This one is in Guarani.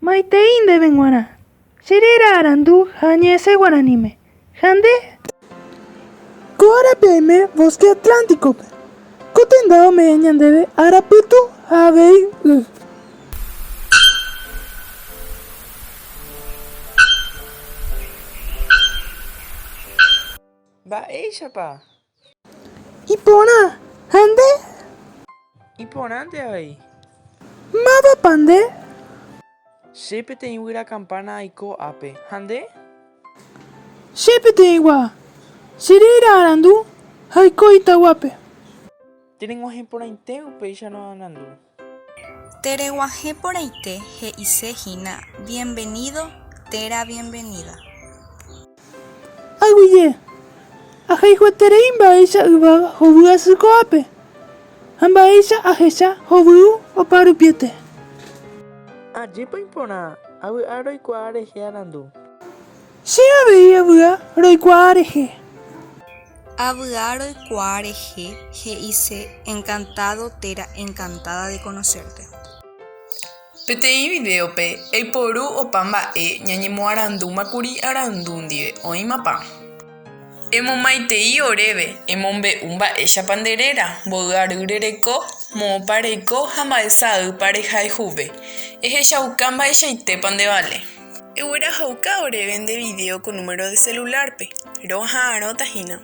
Maitei ndéve g̃uarã, che réra arandu ha añe'ẽse guaraníme. Ha nde? Ko árape aime Bosque Atlántico-pe. Ko tenda ome'ẽ ñandéve ára pytu ha avei y. Mba'éichapa? Iporã, ha nde? Iporãnte avei. Mávapa nde? Che peteĩ guyra kampána aiko ápe, ha nde? Che peteĩ gua'a. Che réra arandu ha aiko Itaguápe. Tereg̃uahẽ porãite upéicharõ arandu. Tereg̃uahẽ porãite he'ise hína bienvenido térã bienvenida. Aguyje, ahayhueterei mba'éicha yvága hovy asy ko'ápe, ha mba'éicha ahecha hovyũ oparupiete. Ajépa iporã, avy'a roikuaa rehe arandu. Che avei avy'a roikuaa rehe. Avy'a roikuaa rehe he'ise encantado térã encantada de conocerte. Peteĩ vidéope eiporu opa mba'e ñañemoarandúmakuri arandu ndive, oĩmapa? Emomaitei oréve, emombe'u mba'éichapa nde réra, mboy ary rereko, moõpa reiko ha mba'e saýpa rehayhuve. Ehechauka mba'eichaitépa ndevale. Eguerahauka oréve nde vidéo ko número de celular-pe. Roha'arõta hína.